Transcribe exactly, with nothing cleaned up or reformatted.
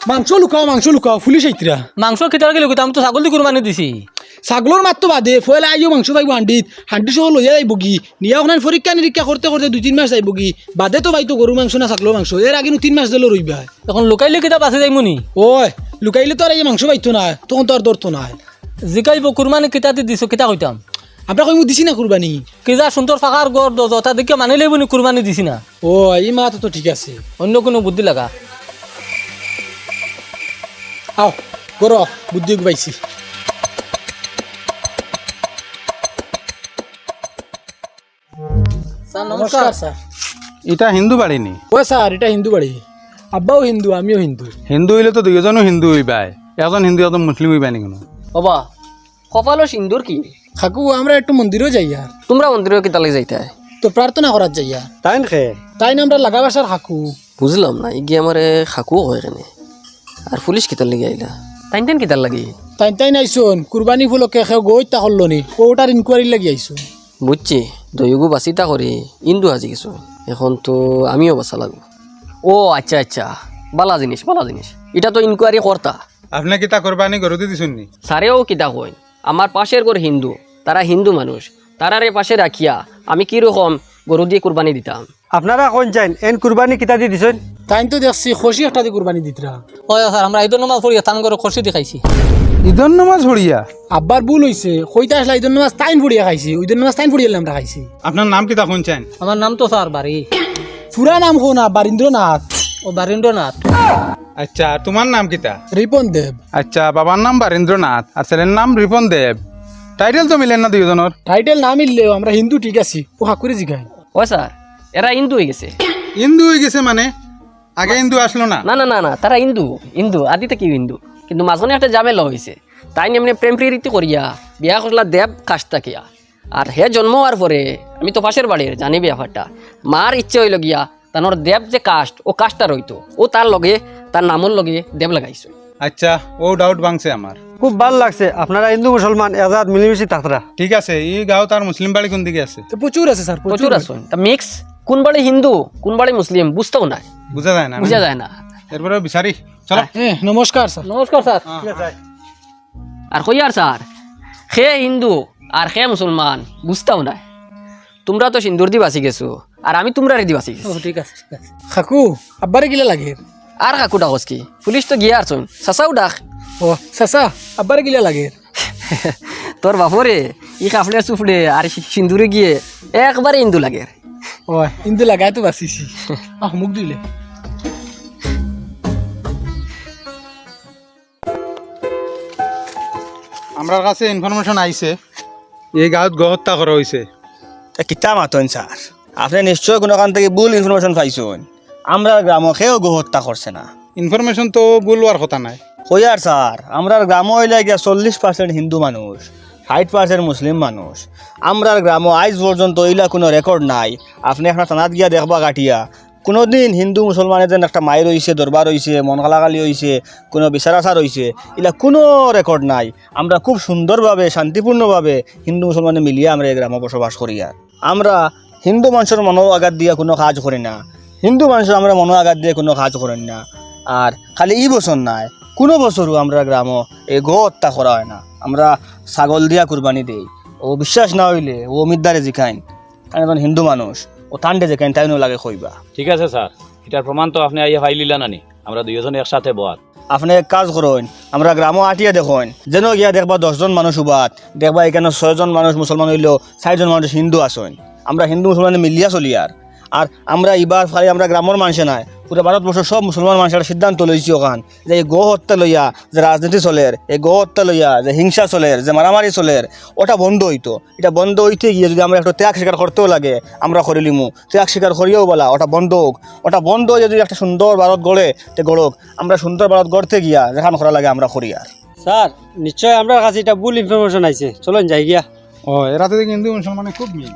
মাংস লুকাও, মাংস লুকাও, পুলিশ আইতরা। মাংস কিতার লাগি লুকাইতাম? আমি তো ছাগলদি কুরবানি দিছি। ছাগলর মাত তো বাদে, পয়লা আইও মাংস পাইবো হান্ডিত, হান্ডি সহ লইয়া যাইবোগি। নিয়া অখান পরীক্ষা নিরীক্ষা করতে করতে দুই তিন মাস যাইবোগি। বাদে তো পাইতো গরুর মাংস না ছাগলর মাংস, এর আগে নু তিন মাস ধরলে রইবা। অখন লুকাইলে কিতা বাচি যাইমু নি? ওই, লুকাইলে তো আর এই মাংস পাইতো না, তখন তো আর ধরতো না। জিকাইবো কুরবানি কিতাদি দিছো, কিতা কইতাম? আমরা কইমু দিছি না কুরবানি। কি যা সুন্দর ফাঁকার ঘর দরজা, তা দেখিয়া মানি লইবো নি কুরবানি দিছি না। ও, এই মাত তো ঠিক আছে। অন্য কুনু বুদ্ধি লাগা। আও, করো, বুদ্ধি পাইছি। স্যার, নমস্কার। নমস্কার, স্যার। ইটা হিন্দু বাড়ি নি? ও স্যার, ইটা হিন্দু বাড়ি। আব্বাও হিন্দু, আমিও হিন্দু। হিন্দু অইলে তো দুইজনও হিন্দু অইবায়। একজন হিন্দু, একজন মুসলিম অইবায় নি কুনু? ওবা, কপালো সিন্দুর কি? খাকু, আমরা একটু মন্দিরও যাইয়ার। তুমরা মন্দিরো কিতার লাগি যাইতায়? তো প্রার্থনা করার যাইয়ার। তাইন কে? তাইন আমরার লাগা বাসার খাকু। বুঝলাম না, ইগিয়ে আমারে খাকু কয় কেনে? আর পুলিশ কিতার লাগি আইলা? তাইন তাইন কিতার লাগি? তাইন তাইন আইছইন, কুরবানি উপলক্ষে কেউ গো হত্যা করলো নি, ওটার ইনকোয়ারির লাগি আইছইন। বুঝছি, দৈগু বাসিতা করি ইন্দু হাজি গেছো, এখন তো আমিও বাসা লাগবো। ও আচ্ছা আচ্ছা, বালা জিনিস, বালা জিনিস, ইটা তো ইনকোয়ারি করতা। আপনে কিতা কুরবানি গরুদি দিছইন নি? স্যারেও কিতা কইন, আমার পাশের ঘর হিন্দু, তারা হিন্দু মানুষ, তারারে পাশে রাখিয়া আমি কিরকম গরুদি কুরবানি দিতাম? আপনারা কইন চাইন, এন কুরবানি কিতাদি দিছইন? তাইন তো দেখছি খসি একটাদি কুরবানি দিতরা। ওই স্যার, আমরা ঈদর নামাজ পড়িয়া তান ঘরো খসিদি খাইছি। ঈদর নামাজ পড়িয়া? আব্বার ভুল অইছে, কইতা আসলা ঈদর নামাজ তাইন পড়িয়া খাইছি, ঈদর নামাজ তাইন পড়িয়া আমরা খাইছি। আপনার নাম কিতা কইন চাইন? আমার নাম তো স্যার বারি। পুরা নাম কও না, বারীন্দ্রনাথ। ও, বারীন্দ্রনাথ। আচ্ছা, আর তুমার নাম কিতা? রিপন দেব। আচ্ছা, বাবার নাম বারীন্দ্রনাথ, আর ছেলের নাম রিপন দেব। টাইটেল তো মিলের না দুইজনর। টাইটেল না মিললেও আমরা হিন্দু ঠিক আছি, ও খাকুরে জিগাই। ও স্যার, এরা হিন্দু অইগেছে। হিন্দু অইগেছে মানে? আগে হিন্দু আছলো না? না, না, না, না, তারা হিন্দু, হিন্দু, আদি থাকিউ হিন্দু। কিন্তু মাঝখানো একটা ঝামেলা অইছে। তাইন এমনে প্রেম প্রীতি করিয়া বিয়া করলা দেব কাস্ট থাকিয়া। আর হে জন্ম অওয়ার পরে, আমি তো পাশের বাড়ির, জানি ব্যাপারটা। মার ইচ্ছে অইলো গিয়া, তানর দেব যে কাস্ট, ও কাস্টটা রইতো। ও তার লগে, তার নামর লগে দেব লাগাইছে। আচ্ছা, ও ডাউট ভাঙছে আমার। খুব ভালা লাগছে, আপনারা হিন্দু মুসলমান একজাত মিলিমিশি থাকরা। ঠিক আছে, ই গাঁওত আর মুসলিম বাড়ি কুন দিকে আছে? তো প্রচুর আছে স্যার, প্রচুর আছে। তা মিক্স, কুন বাড়ি হিন্দু, কুন বাড়ি মুসলিম, বুঝতাও নায়। বুঝা যায় না, বুঝা না? যায় না। এরপরে বিচারি, চলো। হ্যাঁ, নমস্কার স্যার। নমস্কার স্যার। হ্যাঁ, ঠিক আছে। আর কইয়ার স্যার, কে হিন্দু আর কে মুসলমান, বুঝতাও নায়। তুমরা তো সিন্দুরদি বাচি গেছো, আর আমি তুমরারেদি বাচি গেছি। ও, ঠিক আছে, ঠিক আছে। খাকু, আব্বারে কিলা লাগের? আর খাকু ডাকস কি? পুলিশ তো গিয়া আরছইন, চাচাউ ডাক। ও, চাচা, আব্বারে কিলা লাগের? তোর বাপরে, ই কাপড়ে চুপড়ে আর সি-, সিন্দুরে গিয়ে একবারে হিন্দু লাগের। ও, হিন্দু লাগায় তো বাচিছি। আহ, মুখ ধুইলে। আমরার কাছে ইনফরমেশন আইছে, এই গাঁওত গো হত্যা করা অইছে। তা কিতা মাতইন স্যার? আপনে নিশ্চয় কুনুখান থাকি ভুল ইনফরমেশন পাইছইন। আমরার গ্রামো কেউ গো হত্যা করছে না। ইনফরমেশন তো ভুল অওয়ার কথা নায়। কইয়ার স্যার, আমরার গ্রামো অইলা গিয়া চল্লিশ পার্সেন্ট হিন্দু মানুষ, ষাইট পার্সেন্ট মুসলিম মানুষ। আমরার গ্রামো আইজ পর্যন্ত ইলা কুনু রেকর্ড নাই। আপনে একটা থানাত গিয়া দেখবা কাটিয়া, কুনুদিন হিন্দু মুসলমানের যেন একটা মাইর অইছে, দরবার অইছে, মন কালাকালি অইছে, কুনু বিচার আচার অইছে, ইলা কুনু রেকর্ড নাই। আমরা খুব সুন্দরভাবে, শান্তিপূর্ণভাবে হিন্দু মুসলমানে মিলিয়া আমরা এই গ্রামো বসবাস করিয়ার। আমরা হিন্দু মানষর মনো আঘাত দিয়া কুনু কাজ করি না, হিন্দু মানষর আমরা মনো আঘাত দিয়া কুনু কাজ করি না। আর খালি ই বছর নায়, কুনু বছরও আমরার গ্রামো এই গো হত্যা করা অয় না। আমরা ছাগল দিয়া কুরবানি দেই। ও বিশ্বাস না অইলে ও অমিতদারে জিকাইন। তাইন একজন হিন্দু মানুষ, ও তানরে জিকাইন, তাইনও লাগে কইবা। ঠিক আছে স্যার, ইটার প্রমাণ তো আপনে আইয়া পাইলিলা না নি? আমরা দুইওজনে একসাথে বওয়াত। আপনে এক কাজ করইন, আমরার গ্রামো আটিয়া দেখইন, যেনো গিয়া দেখবা দশ জন মানুষ উবাত, দেখবা ইখানো ছয় জন মানুষ মুসলমান অইলেও চাইর জন মানুষ হিন্দু আছইন। আমরা হিন্দু মুসলমানে মিলিয়া চলিয়ার। আর আমরা ইবার খালি আমরার গ্রামর মানষে নায়, পুরা ভারতবর্ষর সব মুসলমান মানষে একটা সিদ্ধান্ত লইছি অখান, যে এই গো হত্যা লইয়া যে রাজনীতি চলের, এই গো হত্যা লইয়া যে হিংসা চলের, যে মারামারি চলের, ওটা বন্ধ অইতো। ইটা বন্ধ অইতে গিয়া যুদি আমরা একটু ত্যাগ স্বীকার করতেও লাগে, আমরা করিলিমু। ত্যাগ স্বীকার করিয়াউ বালা, ওটা বন্ধ অউক। ওটা বন্ধ অইয়া যুদি একটা সুন্দর ভারত গড়ে, তে গড়উক। আমরা সুন্দর ভারত গড়তে গিয়া যেখান করা লাগে আমরা করিয়ার। স্যার, নিশ্চয় আমরার কাছে ইটা ভুল ইনফরমেশন আইছে। চলইন যাই গিয়া। ও, এরা তো দেখি হিন্দু মুসলমানে খুব মিল।